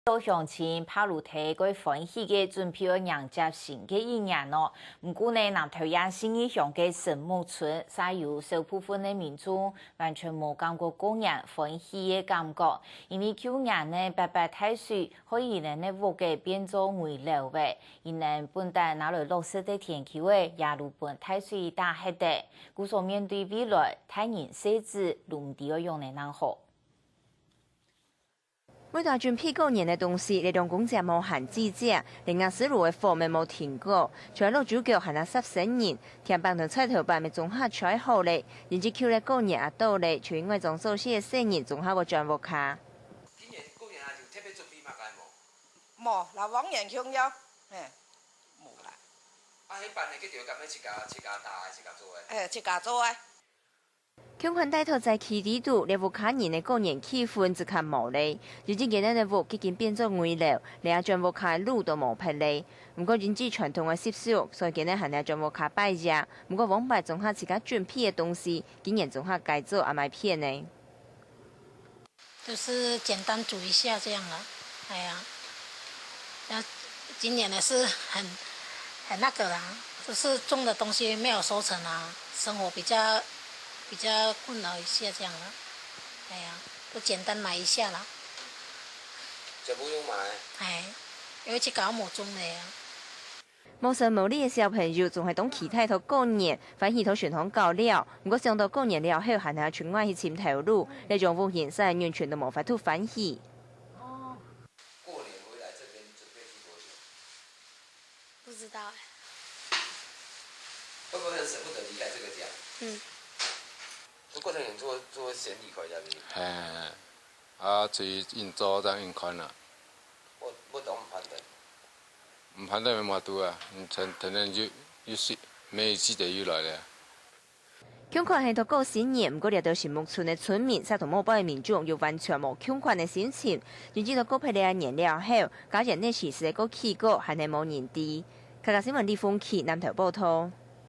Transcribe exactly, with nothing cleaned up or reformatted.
多鄉親，怕如忒過歡喜个準備愛迎接新个一年哦。毋過呢，南投縣信義鄉个神木村，煞有少部分个民眾完全無感覺過年歡喜个感覺，因為舊年呢，八八大水，害佢等个屋仔變做危樓仔，佢等本旦拿來落雪个田坵仔，也都分大水打忒忒。故所面對未來，大人細子，都毋知愛仰仔正好。 為著準備過年个東西，這兩公姐無閒擠擠，連瓦斯爐个火乜無停過，就係老豬腳還係十仙人，甜粄同菜頭粄乜總下搥好咧，人就求咧過年啊到咧，就因為裝做事个細人總下過轉屋下。今年過年啊，有特別準備麼个無？無，摎往年共樣，嘿，無啦。啊，彼粄个佢兜敢係自家自家打个，自家做个？嘿，自家做个。 共款戴頭在企裡肚，這屋下人个過年氣氛就較無咧。如今佢等个屋已經變做危樓，連轉屋下个路都無撇咧。毋過因為傳統个習俗，所以佢等還係轉屋下拜爺。毋過往擺總下自家準備个東西，今年總下改做也賣騙呢。 就是簡單煮一下這樣了。哎呀，那今年呢是很很那個啦，就是種的東西沒有收成啊，生活比較比較困擾一下這樣了。哎呀，都簡單買一下啦。全部用買。哎，因為自家無種个啊。 無神無理个小朋友總係當期待著過年，歡喜著順風搞尞。毋過想著過年了後，還係愛出外去尋頭路，這種屋人煞完全都無法度歡喜。過年回來這邊準備住多久？不知道哎。會不會很捨不得離開這個家？嗯。就過年做做先離開這邊。嘿，啊，自己硬做，這樣硬看啊。我我都毋盼得。 毋盼得無法度啊，天天天又又是，梅雨季節又來了。共款係著過新年，毋過這兜神木村个村民，煞同外背个民眾有完全無共款个心情。因為到過別个年了後，家園哪時係過起過，還係無人知。客家新聞李鳳琪南投報導。